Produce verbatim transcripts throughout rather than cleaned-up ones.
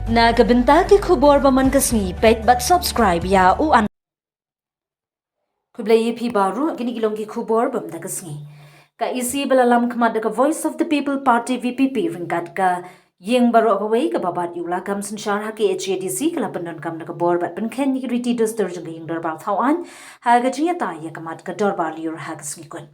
Na ka bynta ki khubor ba man ka sngi, peit bad subscribe ïa u an. Khublei ïa phi baroh, kine ki long ki khubor ba man ka sngi. Ka E C ba la lam khmat da ka Voice of the People Party, V P P, ryngkat ka ïing baroh kawei kaba bat ïa u lakam synshar ha K H A D C ka la pyndonkam da ka bor bad pynkheiñ ïa ki riti dustur jong ka ïing dorbar thaw aiñ ha ka jingïatai ïa ka mat ka dorbar lyiur ha ka sngi kut.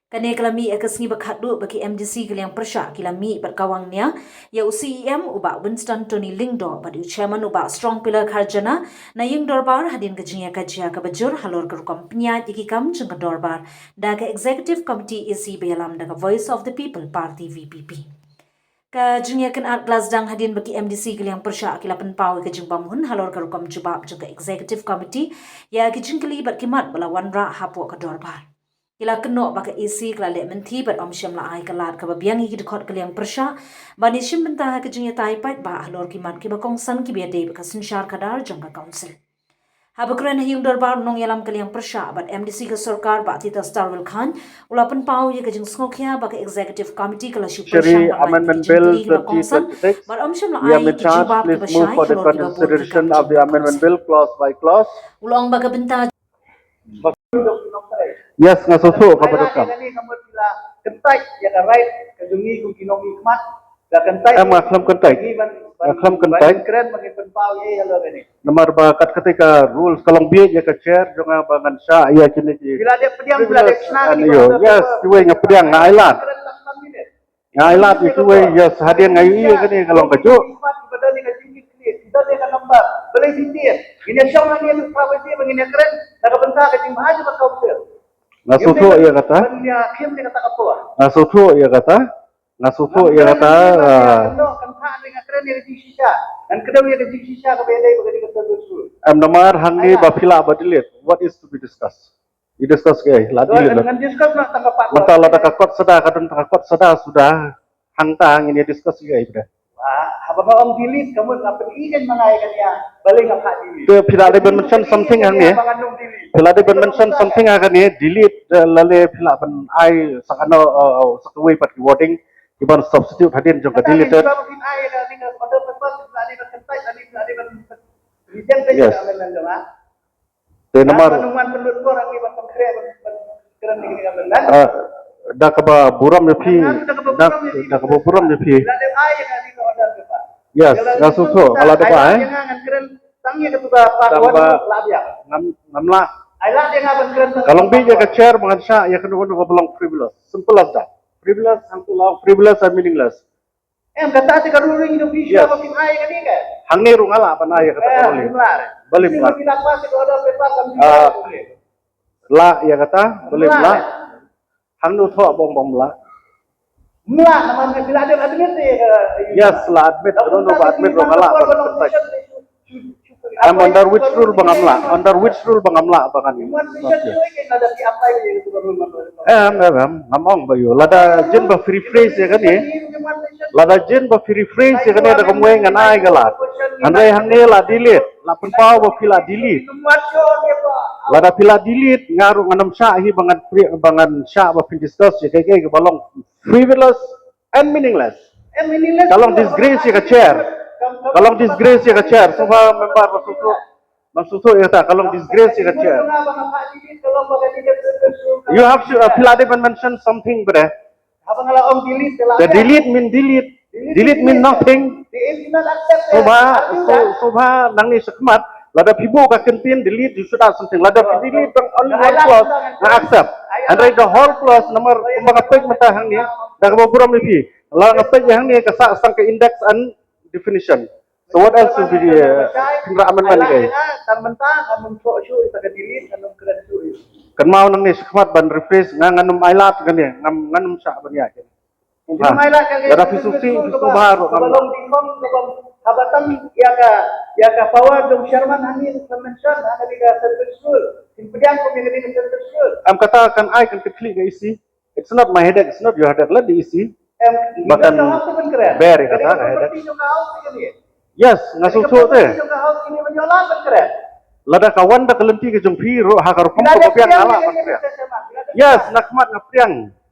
Kane ka la mih ha ka sngi ba khatduh ba ki M D C ka liang pyrshah ki la mih bad kawang nia ïa u C E M u Bah Winston Tony Lyngdoh bad u Chairman u Bah Strong Pillar Kharjana na ïing dorbar hadien ka jingïakajia kaba jur halor ka rukom pynïaid ïa ki kam jong ka dorbar da ka Executive Committee E C ba ïalam da ka Voice of the People Party, V P P. Ka jingïakynad ka la sdang hadien ba ki M D C ka liang pyrshah ki la pynpaw ïa ka jingbymhun halor ka rukom jubab jong ka Executive Committee ïa ki jingkylli bad ki mat ba la wanrah hapoh ka dorbar. Ki la kynnoh ba ka E C ka la leh mynthi bad ym shym la ai ka lad kaba biang ïa ki dkhot ka liang pyrshah ban ïashim bynta ha ka jingïatai paidbah halor ki mat kiba kongsan kiba ïadei bad ka synshar khadar jong ka Council. Haba kren ha ïing dorbar u nongïalam ka liang pyrshah bad M D C ka sorkar Bah Tita Starwell Chyne u la pynpaw ïa ka jingsngewkhia ba ka Executive Committee ka la shu pyrshang ban ai ki jingkylli kiba kongsan bad ym shym la ai ki jubab kiba shai halor kiba bun ki kam jong ka Council. U la ong ba ka bynta Yes, nga sngewthuh kaba donkam. Kyntait ïa ka right ka jong ngi kum ki nongmihkhmat. Em, nga khlem kyntait. Nga khlem kyntait. Namar ba kat kata ka rules ka long bieit ïa ka chair jong nga ba ngan shah ïa kine ki. Yes, kiwei nga pdiang, nga ai lad. Nga ai lad ïa kiwei, yes, hadien nga ïohi ïa kane ka long kajuh. Nga sngewthuh ïa kata. Nga sngewthuh ïa kata. Nga sngewthuh ïa kata. Em, namar hangne ba phi lah ba delete. What is to be discussed? I discuss kaei, la delete. Mynta lada ka kot sada, ka don ka kot sada suda, hangta ngin ïa discuss kaei phi da. Te phi la dei ban mention something hangne. Phi la dei ban mention something hangne, delete, eh, lane phi lah ban ai sa kano, eh, sa kawei pat ki wording kiban substitute hadien jong ka deleted. Yes. Te namar, ah, da kaba burom ïa phi, da, da kaba burom ïa phi. Yes, nga sngewthuh, nga la dep ai. Tang ba ngam, ngam lah. Ka long bieit ïa ka chair ba ngan shah ïa kano kano kaba long frivolous. Simple as that. Frivolous, hangto long frivolous and meaningless. Em, kata te ka ruling jong phi shuwa ba phin ai kane ka. Hangne ruh nga lah ban ai ïa kata ka ruling. Balei ym lah? Lah ïa kata, balei ym lah? Hangno thoh ba ong ba ym lah? Ym lah namar phi la admit ïa ka. Yes, la admit, ka ruh ba admit ruh nga lah ban kata. Em, under which rule ba ngam lah? Under which rule ba ngam lah ba ngan? Em, em, em, ngam ong ba ïoh. Lada jin ba phi rephrase ïa kane. Lada jin ba phi rephrase ïa kane da kumwei ngan ai ka lad. Hynrei hangne la delete, la pynpaw ba phi la delete. Lada phi la delete, nga ruh ngan ym shah hi ba ngan pre-, ba ngan shah ba phin discuss ïa kaei kaei kaba long frivolous and meaningless. Ka long disgrace ïa ka chair. Ka long disgrace ïa ka chair. Sngewbha member ba sngewthuh. Ba sngewthuh ïa kata, ka long disgrace ïa ka chair. You have to, uh, phi la dei ban mention something, bre. The delete mean delete. Delete mean nothing. Sngewbha, sngewbha nangne shakhmat. Lada phi buh ka kyntien delete, you should add something. Lada phi delete tang only one clause, nga accept. Hynrei the whole clause, namar kumba nga peit mynta hangne, da kaba burom ïa phi. Lada nga peit hangne ka sah tang ka index and definition. So what else should we, uh, pynrah amendment ïa kaei? Kynmaw nangne shakhmat ban rephrase, nga ngan ym ai lad kane, ngan, ngan ym shah ban ïa kane. Lada phi sngewsih, phi sngewbha ruh. Haba tang ïa ka, ïa ka power jong chairman hangne ka mention ha kane ka central school. Phin pdiang kum ïa kane ka central school. Em, kata kan ai kan kit khlieh ka E C. It's not my headache, it's not your headache. Let the E C. Em, ba kan bear ïa kata ka headache. Yes, nga sngewthuh te. Lada ka wan da ka lynti ka jong phi ruh ha ka rukom kaba biang nga lah ban pdiang. Yes, na khmat nga pdiang.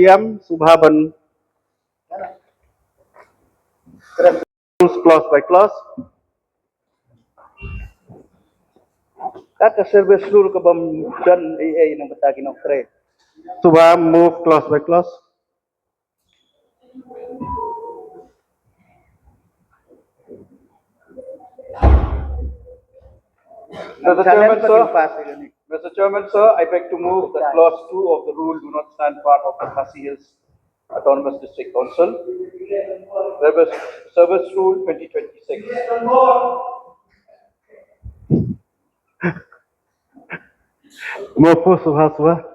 Syiemlieh, sngewbha ban rules clause by clause. Kata service rule ka bym don ei ei na ka bynta ki nongtrei. Sngewbha move clause by clause. Mister Chairman, sir. Mister Chairman, sir, I beg to move that clause two of the rule do not stand part of the Khasi Hills Autonomous District Council. Service, Service Rule twenty twenty-six. Move, sngewbha, sngewbha.